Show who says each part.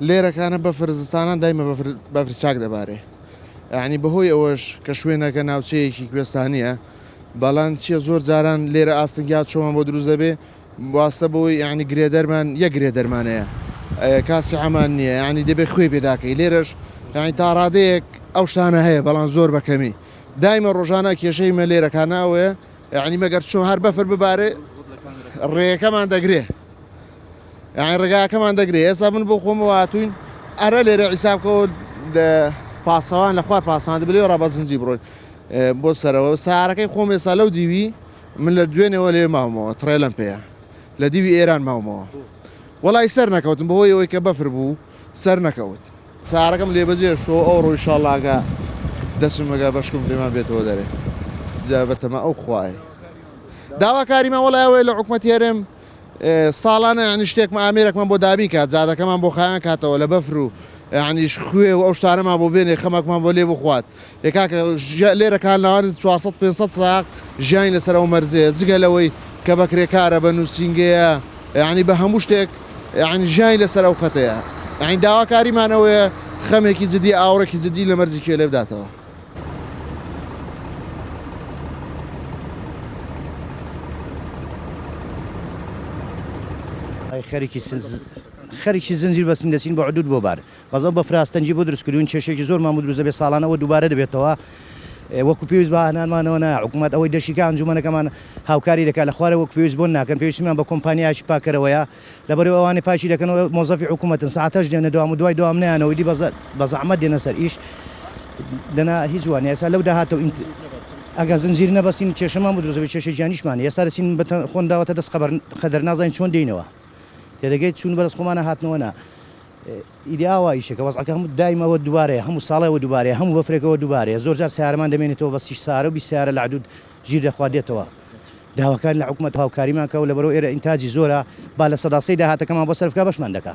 Speaker 1: لێرەکانە بەفر زستانان دایمە بەفر بەفر چاک دەبارێ یعنی بەهۆی ئەوەش کە شوێنەکە ناوچەیەکی کوێستانیە بەڵام چیە زۆر جاران لێرە ئاستەنگی هاتوچۆمان بۆ دروست دەبێ واستە بۆی یعنی گرێدەرمان یەک گرێدەرمان هەیە کاسی عەمان نییە یعنی دەبێ خوێ پێداکەی لێرەش یعنی تا ڕادەیەک ئەو شتانە هەیە بەڵام زۆر بەکەمی دایمە ڕۆژانە کێشەی مە لێرەکانە ئەوەیە یعنی مەگەر چۆن هەر بەفر ببارێ ڕێیەکەمان دەگرێ یعنی ڕێگاکەمان دەگرێ ئێستا من بۆ خۆمەوە هاتوین ئەرە لێرە عیسابکەوە پاسەوان لە خوار پاسان دەبێ ڕا بە زنجی بڕۆین بۆ سەرەوە سارەکەی خۆم ئێستا لەو دیوی من لە دوێنێەوە لێ ماومەوە تڕێلم پێیە لە دیوی ئێران ماومەوە وەڵی سەر نەکەوتم بەهۆی ئەوەی کە بەفر بوو سەر نەکەوت سارەکەم لێ بەجێ شۆ ئەو ڕۆی شاڵاگە دەچم مەگە بەشکم پێمان بێتەوە دەرێ جا بەتەمە ئەو خوایە داواکاریمان وەڵای ئەوەیە لە حکومەتی هەرێم ساڵانە یعنی شتێکمان ئامێرێکمان بۆ دابین کات جادەکەمان بۆ خایان کاتەوە لە بەفر و یعنیش خوێ و ئەو شتانەمان بۆ بێنێ خەمەکمان بۆ لێ بخوات ئێ کاکە لێرە کار لەوان 400 500 ساق ژیانی لەسەر ئەو مەرزەیە جگە لەوەی کە بە کرێکارە بە نووسینگەیە یعنی بە هەموو شتێک یعنی ژیانی لەسەر ئەو خەتەیە یعنی داواکاریمان ئەوەیە خەمێکی جدی ئاوڕێکی جدی لە مەرزی کێلێ بداتەوە.
Speaker 2: خەریکی خەریکی زنجیر بەستن دەچین بۆ عدود بۆ بار بەس ئەو بەفرە ئاستەنگی بۆ دروست کردوین کێشەیەکی زۆرمان بۆ دروست دەبێت ساڵانە ئەوە دووبارە دەبێتەوە وەکو پێویست بە هانانمانەوە نایە حکوومەت ئەوەی دەشیکا ئەنجومەنەکەمان هاوکاری دەکات لە خوارەوە وەک پێویست بۆن ناکەن پێویستیمان بە کۆمپانیایەکی پاکەرەوەیە لەبەرئەوەی ئەوانەی پاکی دەکەنەوە مۆزەفی حکوومەتن سەعات هەشت دێنە دوام و دوای دوام نایەنەوە ئیدی بە زەحمەت دێنە سەر ئیش دەنا هیچ وانە ئێستا لەو داهاتە و ئەگەر زنجیر نەبەستین کێشەمان بۆ دروست دەبێت کێشەی گیانیشمان هەیە ئێستا دەچین خۆم داوەتە دەست خەبەر خەدەر نازانین چۆن دێینەوە تێدەگەیت چوون بەدەست خۆمانە هاتنەوە نا ئیدی ئاوا ئیشەکە وەزعەکە هەموو دایمەوە دووبارەیە هەموو ساڵەوە دووبارەیە هەموو بەفرێکەوە دووبارەیە زۆر جار سیارەمان دەمێنێتەوە بە سی سارە و 20 سیارە لە عدود ژیر دەخوا دێتەوە داواکارین لە حکومەت هاوکاریمان کە و لەبەرئەوە ئێرە ئینتاجی زۆرە با 3% داهاتەکەمان بۆ سەرف کا بەشمان دەکا.